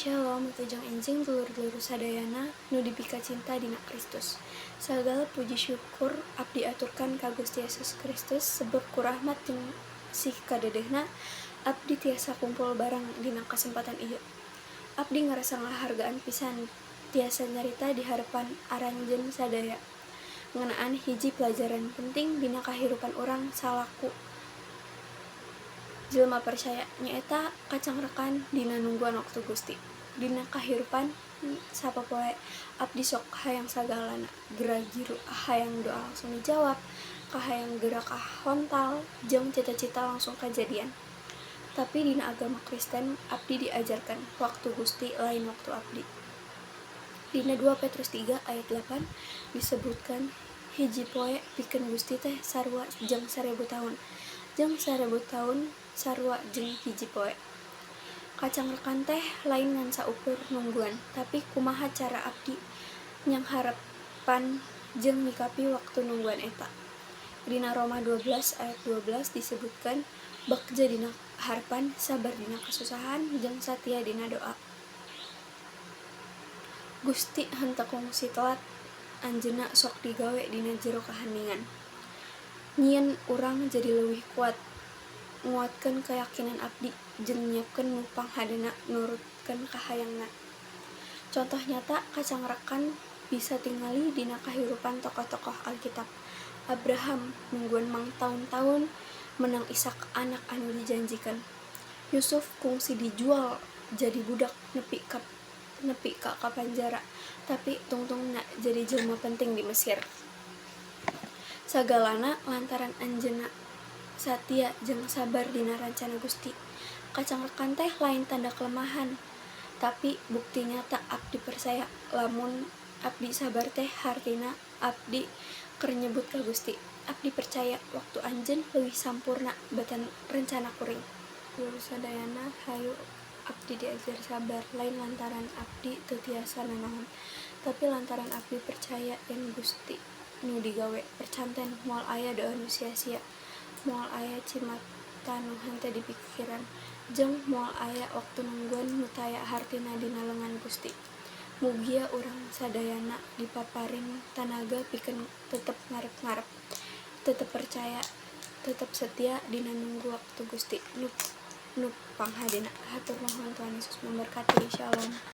Shalom, wilujeng enjing dulur-dulur sadayana nu dipikacinta dina Kristus. Sagala puji syukur abdi aturkan ka Gusti Yesus Kristus sebab ku rahmat jeung sih kadeudeuhna abdi tiasa kumpul bareng dina kasempatan ieu. Abdi ngarasa ngahargaan pisan tiasa nyarita di harepan aranjeun sadaya ngeunaan hiji pelajaran penting dina kahirupan urang salaku jelema percaya, nyaeta kacangrekan dina nungguan waktu Gusti. Dina kahirupan sapopoe abdi sok hayang sagalana gera-giru, hayang doa langsung dijawab, kahayang geura kahontal, jeung cita-cita langsung kajadian. Tapi dina agama Kristen abdi diajarkan waktu Gusti lain waktu abdi. Dina 2 Petrus 3 ayat 8 disebutkan hiji poe pikeun Gusti teh sarua jeung 1000 taun, jeung 1000 taun sarua jeung hiji poe. Kacangrekan teh lain ngan saukur nungguan, tapi kumaha cara abdi nyangharepan jeung nyikapi waktu nungguan eta. Dina Roma 12 ayat 12 disebutkan bagja dina harepan, sabar dina kasusahan, jeung satia dina doa. Gusti henteu kungsi telat, anjeunna sok digawe dina jero kaheningan. Nyieun urang jadi leuwih kuat, nguatkeun keyakinan abdi, jeung nyiapkeun nu panghadena nurutkeun kahayangna. Contoh nyata kacangrekan bisa tingali dina kahirupan tokoh-tokoh Alkitab. Abraham nungguan mangtaun-taun menang Ishak, anak anu dijanjikeun. Yusuf kungsi dijual jadi budak nepi ka kapanjara, tapi tungtungna jadi jelema penting di Mesir. Sagalana lantaran anjeunna satia jeung sabar dina rancana Gusti. Kacangrekan teh lain tanda kelemahan, tapi bukti nyata abdi percaya lamun abdi sabar teh hartina abdi keur nyebut ka Gusti. Abdi percaya waktu anjeun leuwih sampurna batan rencana kuring. Dulur sadayana, hayu abdi diajar sabar, lain lantaran abdi teu tiasa nanaon, tapi lantaran abdi percaya yen Gusti nu digawe. Percanten, moal aya doa nu sia-sia, moal aya cimata nu henteu dipikiran, jeung moal aya waktu nungguan nu taya hartina dina lengan Gusti. Mugia urang sadayana dipaparin tanaga pikeun tetep ngarep-ngarep, tetep percaya, tetep setia dina nunggu waktu Gusti nu panghadena. Hatur nuhun, Tuhan Yesus memberkati. Shalom.